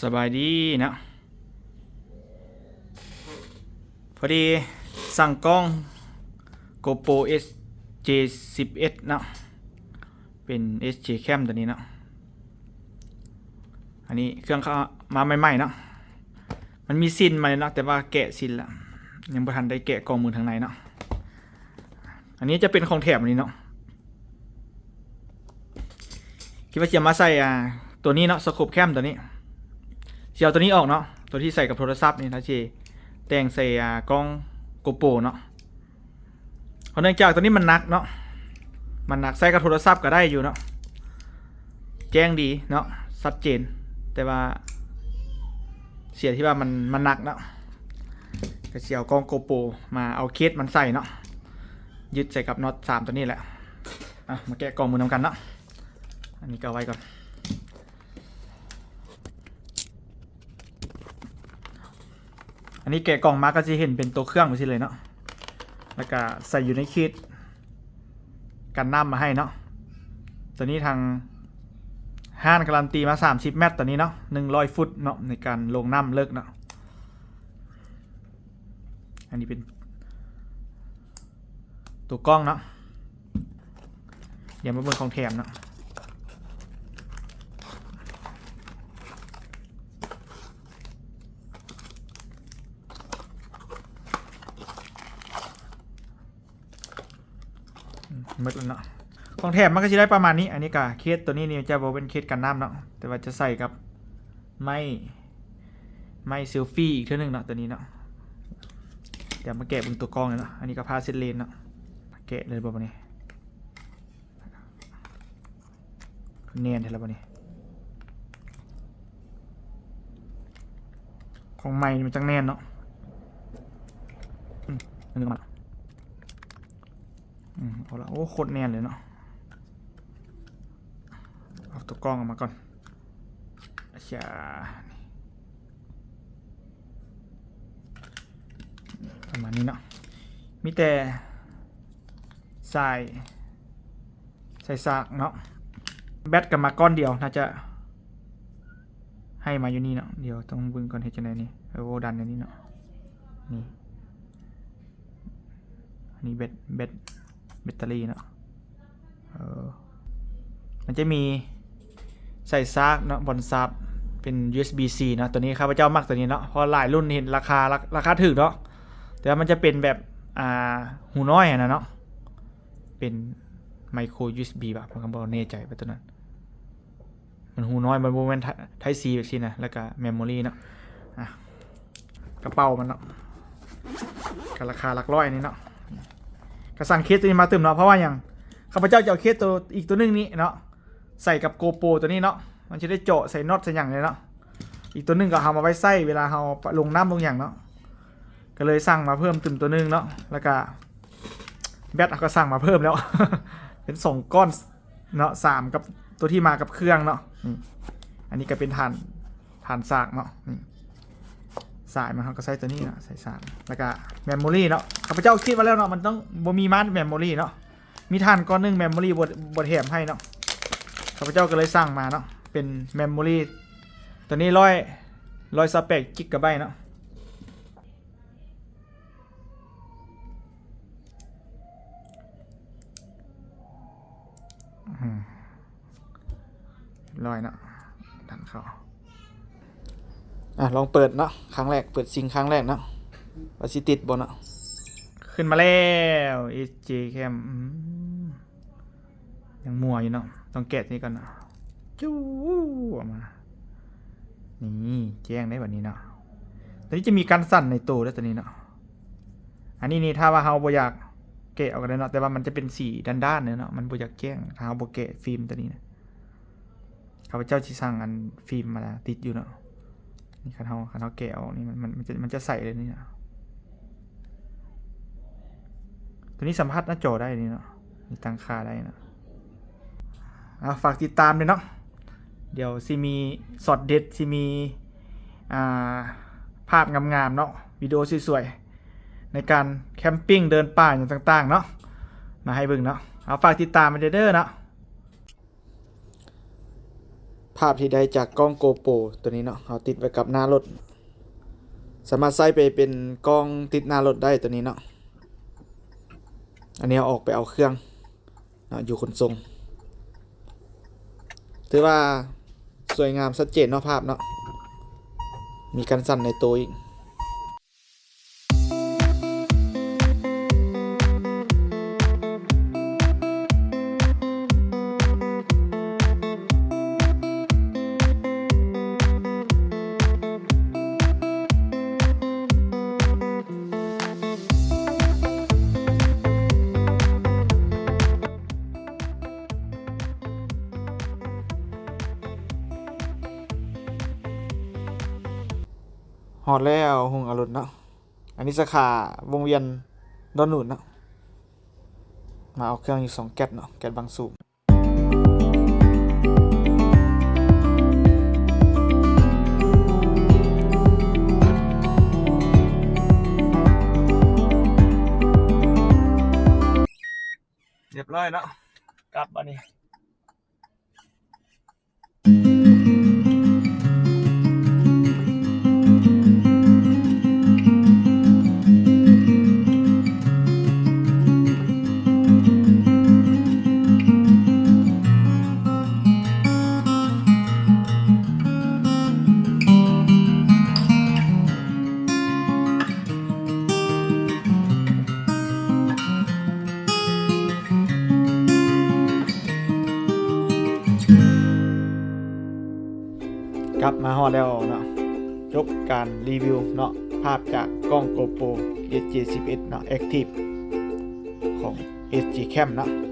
ສະບາຍດີເນາະ ພໍດີສັ່ງກ້ອງ GoPro SG ສິບເອັດເນາະ ເປັນ SG Cam ຕົວນີ້ເນາະ. ອັນນີ້ເຄື່ອງເຂົ້າມາໃໝ່ໆເນາະ ມັນມີຊິນໃໝ່ເນາະ ແຕ່ວ່າແກະຊິນລະ ຍັງບໍ່ທັນໄດ້ແກະກ່ອງມືທາງໃນເນາະ. ອັນນີ້ຈະເປັນຂອງແຖມອັນນີ້ເນາະ ຄິດວ່າຈະມາໃສ່ ອ່າ ຕົວນີ້ເນາະ Scope Cam ຕົວນີ້ ຊິເອົາຕົວນີ້ອອກເນາະ ຕົວທີ່ໃສ່ກັບໂທລະສັບນີ້ ແລ້ວຊິແຕ່ງໃສ່ ອ່າ ກ້ອງ GoPro ເນາະ ເພາະເນື່ອງຈາກຕົວນີ້ມັນໜັກເນາະ ມັນໜັກ ໃສ່ກັບໂທລະສັບກໍໄດ້ຢູ່ເນາະ ແຈ້ງດີເນາະ ຊັດເຈນ ແຕ່ວ່າເສຍທີ່ວ່າມັນ ມັນໜັກເນາະ ກໍຊິເອົາກ້ອງ GoPro ມາເອົາເຄສມັນໃສ່ເນາະ ຍຶດໃສ່ກັບນັອດສາມຕົວນີ້ແຫຼະ. ອ່ະ ມາແກະກ່ອງມືນຳກັນເນາະ ອັນນີ້ກໍເອົາໄວ້ກ່ອນ. ອັນນີ້ແກະກ່ອງມາກໍຊິເຫັນເປັນຕົວເຄື່ອງໄປຊີ້ເລີຍເນາະ ແລ້ວກໍໃສ່ຢູ່ໃນເຄສກັນນ້ຳມາໃຫ້ເນາະ. ຕົວນີ້ທາງຮ້ານກາລັນຕີມາສາມສິບແມັດ ຕົວນີ້ເນາະ ໜຶ່ງຮ້ອຍຟຸດເນາະ ໃນການລົງນ້ຳເລິກເນາະ. ອັນນີ້ເປັນຕົວກ້ອງເນາະ ດຽວມາເບິ່ງຂອງແຖມເນາະ ໝົດແລ້ວເນາະ. ຂອງແຖມມັນກໍຊິໄດ້ປະມານນີ້ ອັນນີ້ກໍເຄສຕົວນີ້ນີ້ຈະບໍ່ເປັນເຄສກັນນ້ຳເນາະ ແຕ່ວ່າຈະໃສ່ກັບໄມ້ ໄມ້ເຊລຟີອີກເທື່ອໜຶ່ງເນາະ ຕົວນີ້ເນາະ. ດຽວມາແກະເບິ່ງຕົວກ້ອງເນາະ ອັນນີ້ກໍຜ້າເຊັດເລນເນາະ ແກະເລີຍບໍ່ບາດນີ້ ແໜ້ນແທ້ລະບາດນີ້ ຂອງໃໝ່ນີ້ມັນຈັ່ງແໜ້ນເນາະ. ອືມ ອັນນີ້ກໍມາ ອືມ ເອົາລະ ໂອ້ ໂຄດແໜ້ນເລີຍເນາະ. ເອົາຕົວກ້ອງອອກມາກ່ອນ ອາຊາ ປະມານນີ້ເນາະ ມີແຕ່ສາຍ ສາຍສາກເນາະ ແບັດກໍມາກ້ອນດຽວ ໜ້າຈະໃຫ້ມາຢູ່ນີ້ເນາະ. ດຽວຕ້ອງເບິ່ງກ່ອນເຮັດຈັ່ງໃດນີ້ ໂອ້ ດັນຢູ່ນີ້ເນາະ ນີ້ ອັນນີ້ແບັດ ແບັດ ແບັດເຕີຣີເນາະ ເອີ ມັນຈະມີສາຍສາກເນາະ ບ່ອນສາກເປັນ ຢູເອັສບີຊີ ເນາະ. ຕົວນີ້ຂ້າພະເຈົ້າມັກຕົວນີ້ເນາະ ເພາະຫຼາຍລຸ້ນເຫັນລາຄາ ລາ ລາຄາຖືກເນາະ ແຕ່ວ່າມັນຈະເປັນແບບ ອ່າ ຮູນ້ອຍຫັ້ນນະເນາະ ເປັນໄມໂຄຢູເອັສບີ ບະ ຂ້າພະເຈົ້າບໍ່ແນ່ໃຈວ່າຕົວນັ້ນ ມັນຮູນ້ອຍ ມັນບໍ່ແມ່ນ Type C ແບບຊີ້ນະ ແລ້ວກະ memory ເນາະ. ອ່ະ ກະເປົາມັນເນາະ ກະລາຄາຫຼັກຮ້ອຍນີ້ເນາະ ກະສັ່ງເຄສຕົວນີ້ມາຕື່ມເນາະ ເພາະວ່າຫຍັງ ຂ້າພະເຈົ້າຈະເອົາເຄສໂຕ ອີກຕົວໜຶ່ງນີ້ເນາະ ໃສ່ກັບ GoPro ຕົວນີ້ເນາະ ມັນຈະໄດ້ເຈາະໃສ່ນັອດໃສ່ຫຍັງເລີຍເນາະ. ອີກຕົວໜຶ່ງກໍເອົາມາໄວ້ໃຊ້ເວລາເຮົາລົງນ້ຳລົງຫຍັງເນາະ ກໍເລີຍສັ່ງມາເພີ່ມຕື່ມຕົວໜຶ່ງເນາະ ແລ້ວກະແບັດເຮົາກໍສັ່ງມາເພີ່ມແລ້ວ ເປັນສອງກ້ອນ ເນາະ ສາມ ກັບຕົວທີ່ມາກັບເຄື່ອງເນາະ. ນີ້ ອັນນີ້ກໍເປັນຖານ ຖານສາກເນາະ. ນີ້ ສາຍມັນ ເຮົາກໍໃສ່ຕົວນີ້ເນາະ ໃສ່ສາກ ແລ້ວກໍ memory ເນາະ. ຂ້າພະເຈົ້າຄິດວ່າແລ້ວເນາະ ມັນຕ້ອງບໍ່ມີມາດ memory ເນາະ ມີຖານກ້ອນໜຶ່ງ memory ບໍ່ ບໍ່ແຖມໃຫ້ເນາະ. ຂ້າພະເຈົ້າກໍເລີຍສັ່ງມາເນາະ ເປັນ memory ຕົວນີ້ ຮ້ອຍ ຮ້ອຍຊາວແປດກິກກະໄບເນາະ. ອືມ ຮຽບຮ້ອຍເນາະ ດັນເຂົ້າ. ອ່ະ ລອງເປີດເນາະ ຄັ້ງແລກ ເປີດຊິງຄັ້ງແລກເນາະ ວ່າຊິຕິດບໍ່ເນາະ. ຂຶ້ນມາແລ້ວ ເອສເຈ Cam ອືມ ຍັງມົວຢູ່ເນາະ ຕ້ອງແກະຕົວນີ້ກ່ອນເນາະ. ຈູ້ ອອກມາ ນີ້ ແຈ້ງໄດ້ບັດນີ້ເນາະ. ຕົວນີ້ຈະມີກັນສັ່ນໃນໂຕເດີ ຕົວນີ້ເນາະ. ອັນນີ້ນີ້ ຖ້າວ່າເຮົາບໍ່ຢາກແກະອອກກໍໄດ້ເນາະ ແຕ່ວ່າມັນຈະເປັນສີດ້ານໆເນາະ ມັນບໍ່ຢາກແຈ້ງ ຖ້າເຮົາບໍ່ແກະຟິມຕົວນີ້ນະ. ຂ້າພະເຈົ້າຊິສັ່ງອັນຟິມມາຕິດຢູ່ເນາະ. ນີ້ ຄັນເຮົາ ຄັນເຮົາແກະອອກນີ້ ມັນ ມັນ ມັນຈະ ມັນຈະໃສເລີຍນີ້ເນາະ. ຕົວນີ້ສຳຜັດໜ້າຈໍໄດ້ນີ້ເນາະ ມີຕັ້ງຄ່າໄດ້ເນາະ. ເອົາ ຝາກຕິດຕາມເດີເນາະ ດຽວຊິມີຊັອດເດັດ ຊິມີ ອ່າ ພາບງາມໆເນາະ ວິດີໂອສວຍໆ ໃນການແຄມປິງ ເດີນປ່າຫຍັງຕ່າງໆເນາະ ມາໃຫ້ເບິ່ງເນາະ. ເອົາ ຝາກຕິດຕາມໄວ້ເດີເນາະ. ໄປ ພາບທີ່ໄດ້ຈາກກ້ອງ GoPro ຕົວນີ້ເນາະ ເຮົາຕິດໄວ້ກັບໜ້າລົດ ສາມາດໃຊ້ໄປເປັນກ້ອງຕິດໜ້າລົດໄດ້ຕົວນີ້ເນາະ. ອັນນີ້ເຮົາອອກໄປເອົາເຄື່ອງເນາະ ຢູ່ຂົນສົ່ງ. ຖືວ່າສວຍງາມຊັດເຈນເນາະ ພາບເນາະ ມີກັນສັ່ນໃນໂຕອີກ. ຮອດແລ້ວຮຸ່ງອະລຸນເນາະ. ອັນນີ້ສາຂາວົງວຽນດອນໜູນເນາະ. ມາເອົາເຄື່ອງຢູ່ສອງແກັດເນາະ ແກັດບັງສູບ. ຮຽບຮ້ອຍເນາະ ກັບບາດນີ້. ກັບມາຮອດແລ້ວເນາະ ຈົບການຣີວິວເນາະ ພາບຈາກກ້ອງ GoPro SG ສິບເອັດເນາະ Active ຂອງ SG Cam ເນາະ.